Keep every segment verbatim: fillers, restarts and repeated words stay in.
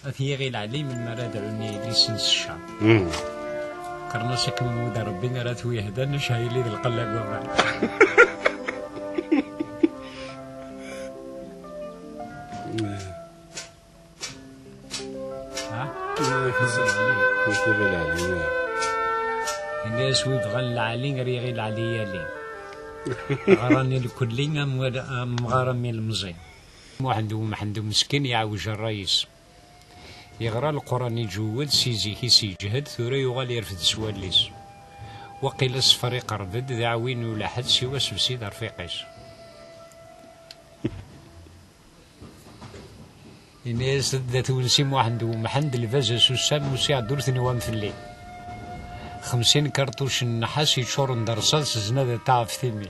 At Yiɣil Ɛli, melmi ara d-ɛun yelli-sen s ccer. Mm. Qqaren-as akken imuda Rebbi ara t-yehdan, acḥal yili d lqella n waman. Ha? At Yiɣil Ɛli. Ini-as wi bɣan lɛali ar Yiɣil Ɛli yali. Ɣran i lkulli am wal-, am ɣaram ilemẓi. Muḥend U Mḥend U Meskin yeɛwej ṛṛay-is. Yeɣra Leqran iǧewwed, si zik-is iǧhed, tura yuɣal irfed s wallen-is. Waqila ssefr iqerreb-d, d aɛwin ulaḥed, siwa sebsid rfiq-is. Ini-as-d, d at Wensi Muḥend U Mḥend, lbaz asusam, usiɣ-d ur tenwam fell-i. Xemsin karṭuc n nnḥas yeččuren d rrṣaṣ, zna d ata ɣef timi.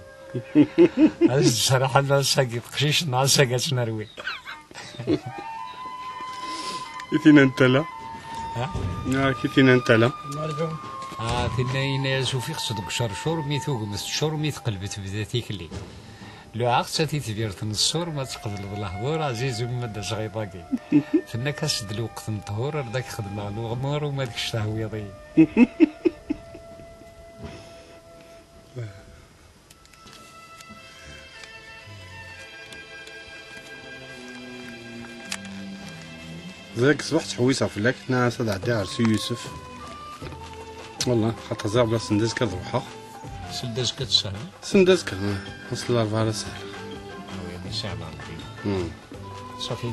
Ad s-d-serḥen ass-agi teqcict neɣ ass-agi ad tt-nerwi. I tinna n tala? Ha? Ah, i tinna n tala? Ah, tinna, ini-as ufiɣ-tt deg ucercur, mi tugem teččur, mi teqleb tebda tikli. Luɛaɣ-tt a titbirt n ṣṣur, ma tqebleḍ lehdur, ɛziz, uma d asɣiḍ-agi. Tenna-k as-d lweqt n ṭhur, ar d ak-xedmeɣ luɣmur, uma d kečč tehwiḍ-iyi. Ẓriɣ deg ṣṣbeḥ ttḥewwiseɣ fell-ak, nniɣ-as ad ɛeddiɣ ɣer Si Yusef. Wallah, xaṭer ẓriɣ bla send azekka ad ruḥeɣ. Send azekka ad tessehleḍ? Send azekka, ah, ass n larebɛa ara sehleɣ. Ah oui, mi sehleɣ Rebbi. Hmm. Ṣafi,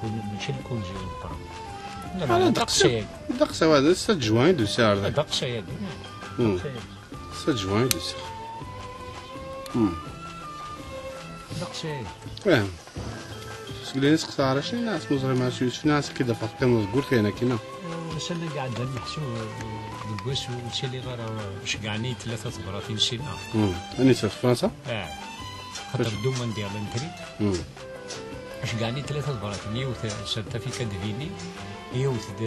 kun-, mačči lkunzi d lqerb. Ala, ddeqs-aya. Ddeqs-aya, d ssat juin i d-usiɣ ar da. Ddeqs-aya. Hmm. Ddeqs-aya. Ssat juin i d-usiɣ. Hmm. Ddeqs-aya. Eh. Seg lin iseqsa ar acni, nniɣ-as ma ẓriɣ ma s Yusef, nniɣ-as akka d afeɣ teqqimeḍ deg wurti-a, nekkini. Eh, ussan-agi ɛeddan meḥsub, eh, deg wass ur ttiliɣ ara, eh, ceggɛen-iyi tlata tebratin sina. Hmm. Anisa, f Fransa? Eh. Xaṭer d-uman diɣ l'intri. Hmm. Ceggɛen-iyi tlata tebratin, yiwet, eh, certificat de vini, yiwet d,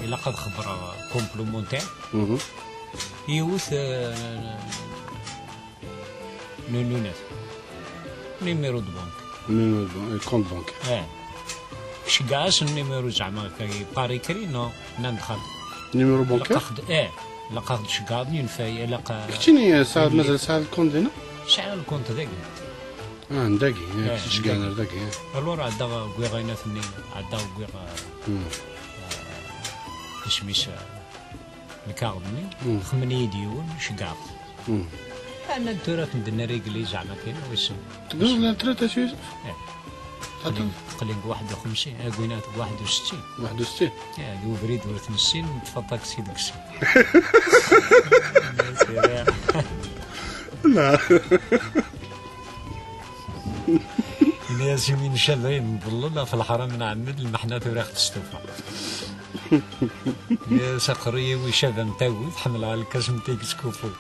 ilaq ad xebbreɣ complémentaire, mhm, yiwet, eh, n ununat. Numéro de banque. Numéro de banque, eh, compte bancaire. Eh. Ceggeɛ-as numéro zeɛma, par écrit, non? Nnan-d xaṭi. Numéro bancaire? Ilaq aɣ-d-, eh, ilaq aɣ-d-tceggɛeḍ, yunef-, ilaq, eh, keččini, eh, tesɛiḍ, mazal tesɛiḍ lkunt dinna? Sɛiɣ lkunt dagi. Ah, n dagi, eh, eh, kečč ceggɛen ar dagi, eh. Alors, ɛeddaɣ, wwiɣ ayennat-nni, ɛeddaɣ, wwiɣ, eh, hmm, eh, isem-is, eh, lkaɣeḍ-nni, hmm, xemmen-iyi-d yiwen, ceggɛeɣ-t. Hmm. Ana tura ad ten-d-nerr igli zeɛma kina, wissen. Tedduḍ la traite a Yusef? Eh. Aql-i deg waḥed u xemsin, eh, deg waḥed u settin. Waḥed u settin? Eh, d ubrid ur t-nessin, neṭṭef aṭaksi deg-sen. La. Ini-as imi ncaḍ ay nḍellel ɣef leḥram nɛemmed, lmeḥna tura ɣ-testufa. Ini-as aqerruy-iw icab am tagut, ḥemmleɣ lkas n tigett kufu.